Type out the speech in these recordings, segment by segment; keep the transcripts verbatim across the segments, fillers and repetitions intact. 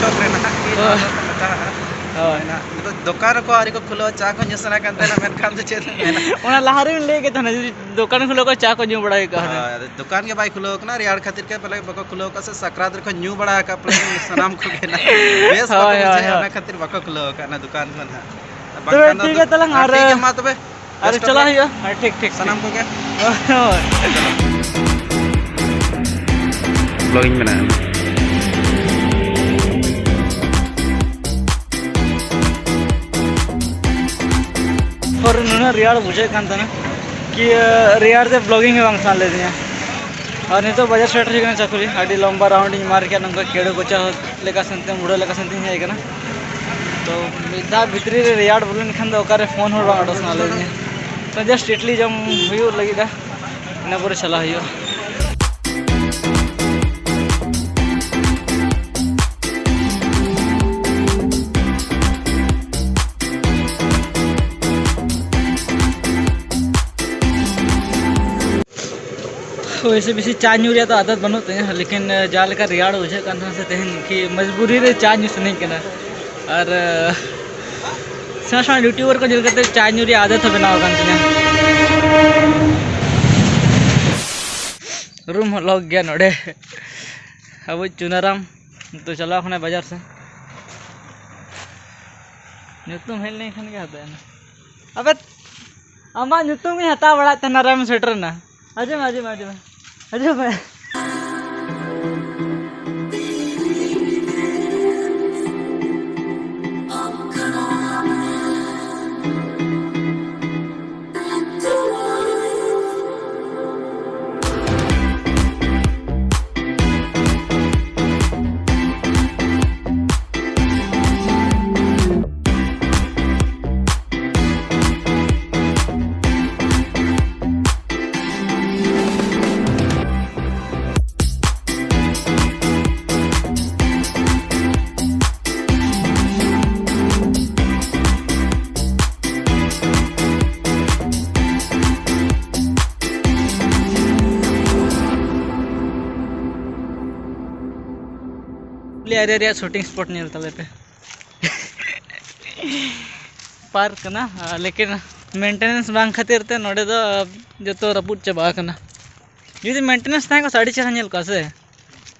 ᱪᱚᱠ ᱨᱮ ᱱᱟᱦᱟᱜ ᱜᱮ ᱦᱳᱭ᱾ ᱱᱚᱣᱟ ᱫᱚᱠᱚ ᱢᱮᱛᱟᱜᱼᱟ᱾ ᱦᱳᱭ᱾ ᱱᱟᱦᱟᱜ ᱱᱤᱛᱚᱜ ᱫᱚᱠᱟᱱ ᱨᱮᱠᱚ ᱟᱹᱣᱨᱤ ᱠᱚ ᱠᱷᱩᱞᱟᱹᱣᱟ, ᱪᱟ ᱠᱚ ᱧᱩ ᱥᱟᱱᱟ ᱠᱟᱱ ᱛᱟᱦᱮᱱᱟ, ᱢᱮᱱᱠᱷᱟᱱ ᱫᱚ ᱪᱮᱫ ᱮᱢ ᱢᱮᱱᱟ? ᱚᱱᱟ ᱞᱟᱦᱟ ᱨᱮᱵᱤᱱ ᱞᱟᱹᱭ ᱠᱮᱫ ᱛᱟᱦᱮᱱᱟ, ᱡᱩᱫᱤ ᱫᱚᱠᱟᱱ ᱠᱷᱩᱞᱟᱹᱣ ᱠᱚ, ᱪᱟ ᱠᱚ ᱧᱩ ᱵᱟᱲᱟᱭ ᱠᱟᱜ ᱦᱩᱱᱟᱹᱝ᱾ ᱦᱳᱭ, ᱟᱫᱚ ᱫᱚᱠᱟᱱ ᱜᱮ ᱵᱟᱭ ᱠᱷᱩᱞᱟᱹᱣ ᱠᱟᱱᱟ, ᱨᱮᱭᱟᱲ ᱠᱷᱟᱹᱛᱤᱨ ᱜᱮ ᱯᱟᱞᱮ ᱵᱟᱠᱚ ᱠᱷᱩᱞᱟᱹᱣ ᱠᱟᱜᱼᱟ, ᱥᱮ ᱥᱟᱠᱨᱟᱛ ᱨᱮᱠᱚ ᱧᱩ ᱵᱟᱲᱟ ᱟᱠᱟᱫ ᱯᱟᱞᱮ ᱥᱟᱱᱟᱢ ᱠᱚᱜᱮ ᱱᱟᱦᱟᱜ ᱵᱮᱥ ᱵᱟᱠᱚ ᱦᱳᱭ, ᱦᱳᱭ, ᱵᱩᱡᱷᱟᱹᱣᱟ, ᱦᱳᱭ᱾ ᱚᱱᱟ ᱠᱷᱟᱹᱛᱤᱨ ᱵᱟᱠᱚ ᱠᱷᱩᱞᱟᱹᱣ ᱟᱠᱟᱫ ᱚᱱᱟ ᱫᱚᱠᱟᱱ ᱠᱚ ᱱᱟᱦᱟᱜ᱾ ᱛᱚᱵᱮ ᱵᱟᱝᱠᱷᱟᱱ ᱫᱚ ᱴᱷᱤᱠ ᱜᱮᱭᱟ, ᱛᱟᱦᱚᱞᱮ ᱦᱮᱸ, ᱟᱨ ᱴᱷᱤᱠ ᱜᱮᱭᱟ, ᱢᱟ ᱛᱚᱵᱮ᱾ ᱟᱨ ᱵᱮᱥᱴ ᱚᱯᱷ ᱪᱟᱞᱟᱜ ᱞᱟᱠ᱾ ᱦᱩᱭᱩᱜᱼᱟ᱾ ᱦᱮᱸ, ᱴᱷᱤᱠ, ᱴᱷᱤᱠ, ᱥᱟᱱᱟᱢ ᱴᱷᱤᱠ᱾ ᱠᱚᱜᱮ᱾ ᱦᱳᱭ᱾ ᱵᱞᱚᱜᱤᱝ ᱢᱮᱱᱟᱜᱼᱟ᱾ ᱯᱚᱨ ᱱᱩᱱᱟᱹᱜ ᱨᱮᱭᱟᱲ ᱵᱩᱡᱷᱟᱹᱜ ᱠᱟᱱ ᱛᱟᱦᱮᱱᱟ ᱠᱤ, ᱨᱮᱭᱟᱲ ᱛᱮ ᱵᱞᱚᱜᱤᱝ ᱜᱮ ᱵᱟᱝ ᱥᱟᱱᱟ ᱞᱮᱫᱤᱧᱟ᱾ ᱟᱨ ᱱᱤᱛᱚᱜ ᱵᱟᱡᱟᱨ ᱥᱮᱴᱮᱨ ᱦᱩᱭ ᱠᱟᱱᱟ ᱪᱟᱹᱠᱩᱞᱤ᱾ ᱟᱹᱰᱤ ᱞᱚᱢᱵᱟ ᱨᱟᱣᱩᱱᱰ ᱤᱧ ᱢᱟᱨ ᱠᱮᱫᱟ, ᱱᱚᱝᱠᱟ ᱠᱮᱲᱩ ᱠᱚᱪᱟ ᱞᱮᱠᱟ ᱥᱮᱱᱛᱮ, ᱢᱩᱲᱟᱹ ᱞᱮᱠᱟ ᱥᱮᱱᱛᱮᱧ ᱦᱮᱡ ᱟᱠᱟᱱᱟ᱾ ᱛᱚ ᱢᱤᱫ ᱫᱷᱟᱣ ᱵᱷᱤᱛᱨᱤ ᱨᱮ ᱨᱮᱭᱟᱲ ᱵᱚᱞᱚ ᱞᱮᱱᱠᱷᱟᱱ ᱫᱚ ᱚᱠᱟᱨᱮ ᱯᱷᱳᱱ ᱦᱚᱸ ᱵᱟᱝ ᱚᱰᱚᱠ ᱥᱟᱱᱟ ᱞᱮᱫᱤᱧᱟ᱾ ᱛᱚ ᱡᱟᱥᱴ ᱤᱰᱞᱤ ᱡᱚᱢ ᱦᱩᱭᱩᱜ ᱞᱟᱹᱜᱤᱫ, ᱤᱱᱟᱹ ᱯᱚᱨᱮ ᱪᱟᱞᱟᱜ ᱦᱩᱭᱩᱜᱼᱟ᱾ ᱳᱭᱥᱮ ᱵᱮᱥᱤ ᱪᱟ ᱧᱩ ᱨᱮᱭᱟᱜ ᱫᱚ ᱟᱫᱚᱛ ᱵᱟᱹᱱᱩᱜ ᱛᱤᱧᱟᱹ, ᱞᱮᱠᱤᱱ ᱡᱟ ᱞᱮᱠᱟ ᱨᱮᱭᱟᱲ ᱵᱩᱡᱷᱟᱹᱜ ᱠᱟᱱ ᱛᱟᱦᱮᱸ ᱥᱮ, ᱛᱮᱦᱮᱧ ᱠᱤ ᱢᱚᱡᱽᱵᱩᱨᱤ ᱨᱮ ᱪᱟ ᱧᱩ ᱥᱟᱱᱟᱧ ᱠᱟᱱᱟ᱾ ᱟᱨ ᱥᱮᱬᱟ ᱥᱮᱬᱟ ᱭᱩᱴᱩᱵᱟᱨ ᱠᱚ ᱧᱮᱞ ᱠᱟᱛᱮ ᱪᱟ ᱧᱩ ᱨᱮᱭᱟᱜ ᱟᱫᱚᱛ ᱦᱚᱸ ᱵᱮᱱᱟᱣ ᱟᱠᱟᱱ ᱛᱤᱧᱟᱹ᱾ ᱨᱩᱢ ᱦᱚᱸ ᱞᱚᱠ ᱜᱮᱭᱟ ᱱᱚᱰᱮ᱾ ᱟᱵᱚ ᱪᱩᱱᱟᱨᱟᱢ ᱱᱤᱛᱚᱜ ᱪᱟᱞᱟᱣ ᱠᱟᱱᱟᱭ ᱵᱟᱡᱟᱨ ᱥᱮᱫ᱾ ᱧᱩᱛᱩᱢ ᱦᱮᱡ ᱞᱮᱱᱠᱷᱟᱱ ᱜᱮ ᱦᱟᱛᱟᱣ ᱮᱱᱟ᱾ ᱟᱵᱮ, ᱟᱢᱟᱜ ᱧᱩᱛᱩᱢ ᱜᱤᱧ ᱦᱟᱛᱟᱣ ᱵᱟᱲᱟᱭᱮᱫ ᱛᱟᱦᱮᱱᱟ, ᱟᱨᱮᱢ ᱥᱮᱴᱮᱨᱮᱱᱟ᱾ ᱟᱸᱡᱚᱢ ᱢᱮ, ᱟᱸᱡᱚᱢ ᱢᱮ, ᱟᱸᱡᱚᱢ ᱢᱮ, ᱟᱸᱡᱚᱢ ᱢᱮ᱾ ᱯᱩᱨᱩᱞᱤᱭᱟᱹ ᱮᱨᱤᱭᱟ ᱨᱮᱭᱟᱜ ᱥᱩᱴᱤᱝ ᱥᱯᱚᱴ ᱧᱮᱞ ᱛᱟᱞᱮ ᱯᱮ᱾ ᱯᱟᱨᱠ ᱠᱟᱱᱟ, ᱟᱨ ᱞᱮᱠᱤᱱ ᱢᱮᱱᱴᱮᱱᱮᱱᱥ ᱵᱟᱝ ᱠᱷᱟᱹᱛᱤᱨ ᱛᱮ ᱱᱚᱰᱮ ᱫᱚ ᱡᱚᱛᱚ ᱨᱟᱹᱯᱩᱫ ᱪᱟᱵᱟ ᱟᱠᱟᱱᱟ᱾ ᱡᱩᱫᱤ ᱢᱮᱱᱴᱮᱱᱮᱱᱥ ᱛᱟᱦᱮᱸ ᱠᱚᱜ ᱥᱮ, ᱟᱹᱰᱤ ᱪᱮᱦᱨᱟ ᱧᱮᱞ ᱠᱚᱜᱼᱟ ᱥᱮ᱾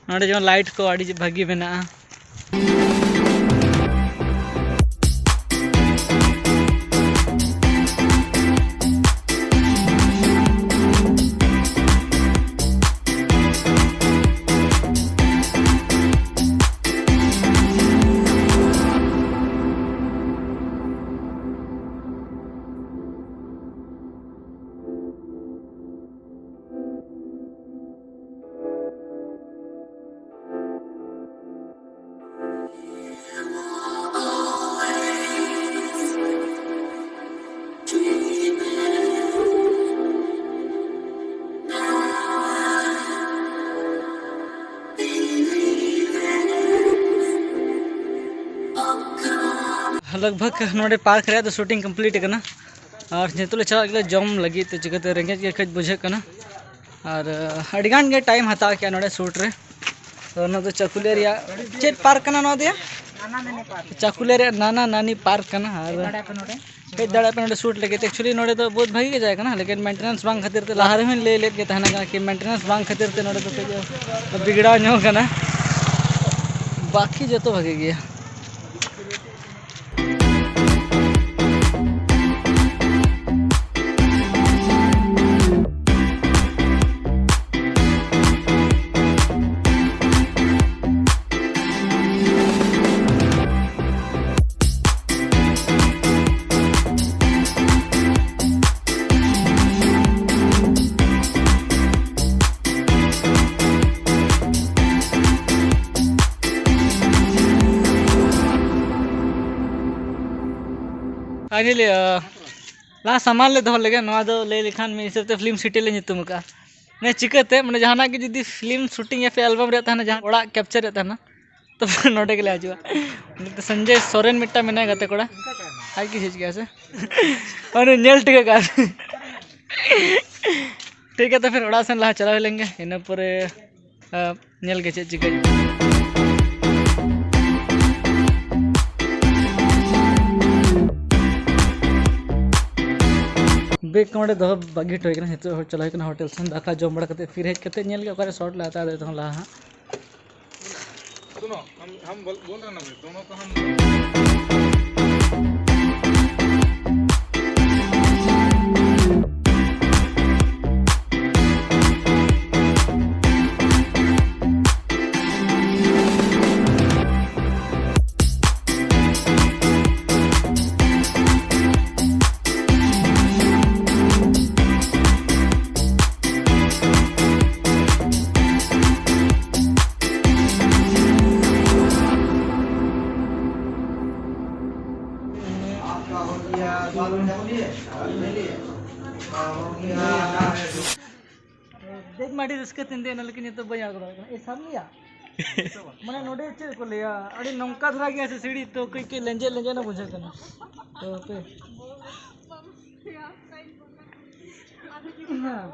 ᱱᱚᱰᱮ ᱡᱮᱢᱚᱱ ᱞᱟᱭᱤᱴ ᱠᱚ ᱟᱹᱰᱤ ᱵᱷᱟᱹᱜᱤ ᱢᱮᱱᱟᱜᱼᱟ᱾ ᱞᱟᱜᱽ ᱵᱷᱟᱜᱽ ᱱᱚᱰᱮ ᱯᱟᱨᱠ ᱨᱮᱭᱟᱜ ᱫᱚ ᱥᱩᱴᱤᱝ ᱠᱚᱢᱯᱞᱤᱴ ᱟᱠᱟᱱᱟ᱾ ᱟᱨ ᱱᱤᱛᱚᱜ ᱞᱮ ᱪᱟᱞᱟᱜ ᱜᱮᱭᱟ ᱡᱚᱢ ᱞᱟᱹᱜᱤᱫ, ᱛᱮ ᱪᱤᱠᱟᱹᱛᱮ ᱨᱮᱸᱜᱮᱡ ᱜᱮ ᱠᱟᱹᱡ ᱵᱩᱡᱷᱟᱹᱜ ᱠᱟᱱᱟ᱾ ᱟᱨ ᱟᱹᱰᱤ ᱜᱟᱱ ᱜᱮ ᱴᱟᱭᱤᱢ ᱦᱟᱛᱟᱣ ᱠᱮᱜᱼᱟ ᱱᱚᱰᱮ ᱥᱩᱴ ᱨᱮ᱾ ᱛᱚ ᱱᱚᱣᱟ ᱫᱚ ᱪᱟᱠᱩᱞᱤᱭᱟᱹ ᱨᱮᱭᱟᱜ ᱪᱮᱫ ᱯᱟᱨᱠ ᱠᱟᱱᱟ ᱱᱚᱣᱟ ᱫᱚᱭᱟ? ᱪᱟᱠᱩᱞᱤᱭᱟᱹ ᱨᱮᱭᱟᱜ ᱱᱟᱱᱟ ᱱᱟᱱᱤ ᱯᱟᱨᱠ ᱠᱟᱱᱟ᱾ ᱟᱨ ᱦᱮᱡ ᱫᱟᱲᱮᱭᱟᱜ ᱯᱮ ᱱᱚᱰᱮ ᱥᱩᱴ ᱞᱟᱹᱜᱤᱫ᱾ ᱮᱠᱪᱩᱭᱮᱞᱤ ᱱᱚᱰᱮ ᱫᱚ ᱵᱚᱦᱩᱛ ᱵᱷᱟᱜᱮ ᱜᱮ ᱡᱟᱭᱜᱟ ᱠᱟᱱᱟ, ᱞᱮᱠᱤᱱ ᱢᱮᱱᱴᱮᱱᱮᱱᱥ ᱵᱟᱝ ᱠᱷᱟᱹᱛᱤᱨ ᱛᱮ, ᱞᱟᱦᱟ ᱨᱮᱦᱚᱸᱧ ᱞᱟᱹᱭ ᱞᱮᱫ ᱜᱮ ᱛᱟᱦᱮᱱᱟ ᱠᱟᱱᱟ ᱠᱤ ᱢᱮᱱᱴᱮᱱᱮᱱᱥ ᱵᱟᱝ ᱠᱷᱟᱹᱛᱤᱨ ᱛᱮ ᱱᱚᱰᱮ ᱫᱚ ᱠᱟᱹᱡ ᱵᱤᱜᱽᱲᱟᱣ ᱧᱚᱜ ᱠᱟᱱᱟ᱾ ᱵᱟᱠᱤ ᱡᱚᱛᱚ ᱵᱷᱟᱜᱮ ᱜᱮᱭᱟ᱾ ᱯᱷᱟᱭᱱᱟᱞᱤ, ᱞᱟᱦᱟ ᱥᱟᱢᱟᱱ ᱞᱮ ᱫᱚᱦᱚ ᱞᱮᱜᱮ᱾ ᱱᱚᱣᱟ ᱫᱚ ᱞᱟᱹᱭ ᱞᱮᱠᱷᱟᱱ ᱢᱤᱫ ᱦᱤᱥᱟᱹᱵ ᱛᱮ ᱯᱷᱤᱞᱢ ᱥᱤᱴᱤ ᱞᱮ ᱧᱩᱛᱩᱢ ᱟᱠᱟᱫᱼᱟ᱾ ᱢᱟᱱᱮ ᱪᱤᱠᱟᱹᱛᱮ, ᱢᱟᱱᱮ ᱡᱟᱦᱟᱱᱟᱜ ᱜᱮ ᱡᱩᱫᱤ ᱯᱷᱤᱞᱢ ᱥᱩᱴᱤᱝ ᱭᱟ ᱯᱷᱤᱨ ᱮᱞᱵᱟᱢ ᱨᱮᱭᱟᱜ ᱛᱟᱦᱮᱱᱟ, ᱡᱟᱦᱟᱸ ᱚᱲᱟᱜ ᱠᱮᱯᱪᱟᱨ ᱨᱮᱭᱟᱜ ᱛᱟᱦᱮᱱᱟ, ᱛᱚ ᱱᱚᱰᱮ ᱜᱮᱞᱮ ᱦᱤᱡᱩᱜᱼᱟ᱾ ᱱᱚᱛᱮ ᱥᱚᱧᱡᱚᱭ ᱥᱚᱨᱮᱱ ᱢᱤᱫᱴᱟᱝ ᱢᱮᱱᱟᱭᱟ ᱜᱟᱛᱮ ᱠᱚᱲᱟ, ᱟᱡ ᱜᱮ ᱦᱮᱡ ᱜᱮᱭᱟ ᱥᱮ, ᱩᱱᱤ ᱧᱮᱞ ᱴᱷᱤᱠ ᱟᱠᱟᱫ᱾ ᱴᱷᱤᱠ ᱜᱮᱭᱟ, ᱛᱚ ᱯᱷᱤᱨ ᱚᱲᱟᱜ ᱥᱮᱱ ᱞᱟᱦᱟ ᱪᱟᱞᱟᱣ ᱦᱩᱭ ᱞᱮᱱ ᱜᱮ, ᱤᱱᱟᱹ ᱯᱚᱨᱮ ᱧᱮᱞ ᱜᱮ ᱪᱮᱫ ᱪᱤᱠᱟᱹᱜ᱾ ᱵᱮᱜᱽ ᱠᱚ ᱚᱸᱰᱮ ᱫᱚᱦᱚ ᱵᱟᱹᱜᱤ ᱦᱚᱴᱚ ᱦᱩᱭ ᱠᱟᱱᱟ᱾ ᱱᱤᱛᱚᱜ ᱪᱟᱞᱟᱣ ᱦᱩᱭ ᱠᱟᱱᱟ ᱦᱳᱴᱮᱞ ᱥᱮᱱ, ᱫᱟᱠᱟ ᱡᱚᱢ ᱵᱟᱲᱟ ᱠᱟᱛᱮ ᱯᱷᱤᱨ ᱦᱮᱡ ᱠᱟᱛᱮ ᱧᱮᱞ ᱜᱮ ᱚᱠᱟᱨᱮ ᱥᱚᱴ ᱞᱮ ᱦᱟᱛᱟᱣ ᱫᱟᱲᱮᱭᱟᱜ ᱛᱟᱦᱮᱸ ᱞᱟᱦᱟ ᱦᱟᱸᱜ᱾ सुनो, हम हम बोल, बोल रहे हैं ना भाई, दोनों को हम आपका हो गया, बाल उठा लिए, बाल उठा लिए। ᱫᱮᱡ ᱢᱟ ᱟᱹᱰᱤ ᱨᱟᱹᱥᱠᱟᱹ ᱛᱤᱧ ᱫᱮᱡ ᱮᱱᱟ, ᱞᱮᱠᱤᱱ ᱱᱤᱛᱚᱜ ᱵᱟᱹᱧ ᱟᱬᱜᱚ ᱫᱟᱲᱮᱭᱟᱜ ᱠᱟᱱᱟ᱾ ᱮ, ᱥᱟᱵ ᱢᱮᱭᱟ? ᱢᱟᱱᱮ ᱱᱚᱰᱮ ᱪᱮᱫ ᱠᱚ ᱞᱟᱹᱭᱟ, ᱟᱹᱰᱤ ᱱᱚᱝᱠᱟ ᱫᱷᱟᱨᱟ ᱜᱮᱭᱟ ᱥᱮ ᱥᱤᱲᱤ, ᱛᱚ ᱠᱟᱹᱡ ᱠᱟᱹᱡ ᱞᱮᱸᱡᱮᱫ ᱞᱮᱸᱡᱮᱫ ᱦᱚᱸ ᱵᱩᱡᱷᱟᱹᱜ ᱠᱟᱱᱟ᱾ ᱛᱚ ᱦᱟᱯᱮ᱾ ᱦᱮᱸ᱾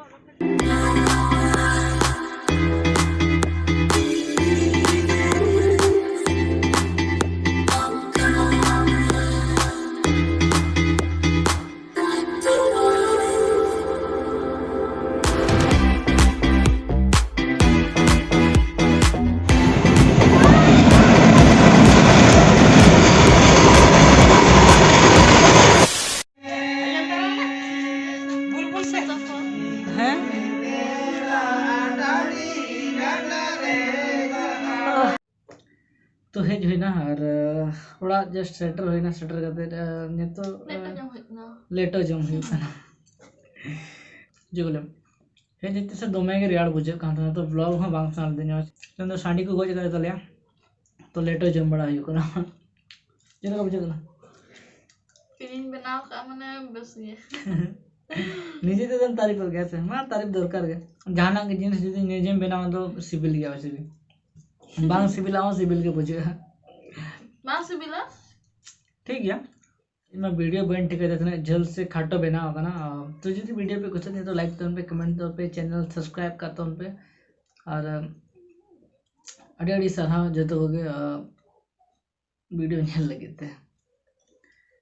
ᱦᱮᱸ? ᱛᱚ ᱦᱮᱡ ᱦᱩᱭᱱᱟ ᱟᱨ, ᱟᱸ, ᱚᱲᱟᱜ just ᱥᱮᱴᱮᱨ ᱦᱩᱭᱱᱟ᱾ ᱥᱮᱴᱮᱨ ᱠᱟᱛᱮ, ᱟᱸ, ᱱᱤᱛᱚᱜ, ᱞᱮᱴᱚ ᱟᱸ, ᱡᱚᱢ ᱦᱩᱭᱩᱜ ᱠᱟᱱᱟ᱾ ᱞᱮᱴᱚ ᱡᱚᱢ ᱦᱩᱭᱩᱜ ᱠᱟᱱᱟ᱾ ᱪᱮᱫ ᱠᱚ ᱞᱟᱹᱭᱟ? ᱦᱮᱡ ᱦᱮᱡ ᱛᱮ ᱥᱮ ᱫᱚᱢᱮ ᱜᱮ ᱨᱮᱭᱟᱲ ᱵᱩᱡᱷᱟᱹᱜ ᱠᱟᱱ ᱛᱟᱦᱮᱱᱟ, ᱛᱚ vlog ᱦᱚᱸ ᱵᱟᱝ ᱥᱟᱱᱟ ᱞᱤᱫᱤᱧᱟ᱾ ᱛᱮᱦᱮᱧ ᱫᱚ ᱥᱟᱺᱰᱤ ᱠᱚ ᱜᱚᱡ ᱟᱠᱟᱫ ᱛᱟᱞᱮᱭᱟ, ᱛᱚ ᱞᱮᱴᱚ ᱡᱚᱢ ᱵᱟᱲᱟ ᱦᱩᱭᱩᱜ ᱠᱟᱱᱟ᱾ ᱪᱮᱫ ᱞᱮᱠᱟ ᱵᱩᱡᱷᱟᱹᱜ ᱠᱟᱱᱟ? ᱤᱧᱤᱧ ᱵᱮᱱᱟᱣ ᱠᱟᱜᱼᱟ, ᱢᱟᱱᱮ, ᱵᱮᱥ ᱜᱮ᱾ ᱱᱤᱡᱮ ᱛᱮᱫᱚᱢ ᱛᱟᱹᱨᱤᱯ ᱜᱮᱭᱟ ᱥᱮ? ᱢᱟ, ᱛᱟᱹᱨᱤᱯ ᱫᱚᱨᱠᱟᱨ ᱜᱮ᱾ ᱡᱟᱦᱟᱱᱟᱜ ᱜᱮ ᱡᱤᱱᱤᱥ ᱡᱩᱫᱤ ᱱᱤᱡᱮᱢ ᱵᱮᱱᱟᱣᱟ, ᱫᱚ ᱥᱤᱵᱤᱞ ᱜᱮᱭᱟ ᱵᱮᱥᱤ ᱜᱮ᱾ ᱵᱟᱝ ᱥᱤᱵᱤᱞᱟ ᱦᱚᱸ ᱥᱤᱵᱤᱞ ᱜᱮ ᱵᱩᱡᱷᱟᱹᱜᱼᱟ᱾ ᱵᱟᱝ ᱥᱤᱵᱤᱞᱟ? ᱴᱷᱤᱠ ᱜᱮᱭᱟ᱾ ᱤᱧ ᱢᱟ video ᱵᱟᱹᱧ ᱴᱷᱤᱠᱟᱹᱭᱮᱫᱟ ᱛᱤᱱᱟᱹᱜ ᱡᱷᱟᱹᱞ ᱥᱮ ᱠᱷᱟᱴᱚ ᱵᱮᱱᱟᱣ ᱟᱠᱟᱱᱟ᱾ ᱛᱚ ᱡᱩᱫᱤ video ᱯᱮ ᱠᱩᱥᱤᱭᱟᱜ ᱠᱷᱟᱱ ᱛᱚ like ᱛᱟᱵᱚᱱ ᱯᱮ, comment ᱛᱟᱵᱚᱱ ᱯᱮ, channel subscribe ᱠᱟᱜ ᱛᱟᱵᱚᱱ ᱯᱮ᱾ ᱟᱨ ᱟᱹᱰᱤ ᱟᱹᱰᱤ ᱥᱟᱨᱦᱟᱣ ᱡᱚᱛᱚ ᱠᱚᱜᱮ, ᱟᱨ video ᱧᱮᱞ ᱞᱟᱹᱜᱤᱫ ᱛᱮ᱾